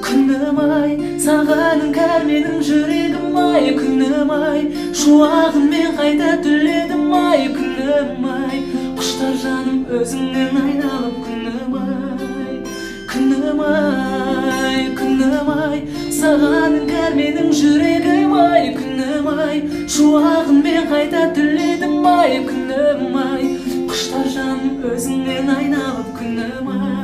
Күнім ай, саған іңкәр менің жүрегім ай, күнім ай, шуағын мен қайта түледім ай, күнім ай, құштар жаным өзіңнен айналып, күнім ай, күнім ай, күнім ай, саған іңкәр менің жүрегім ай, күнім ай, шуағын мен қайта түледім ай, күнім ай, құштар жаным өзіңнен айналып, күнім ай.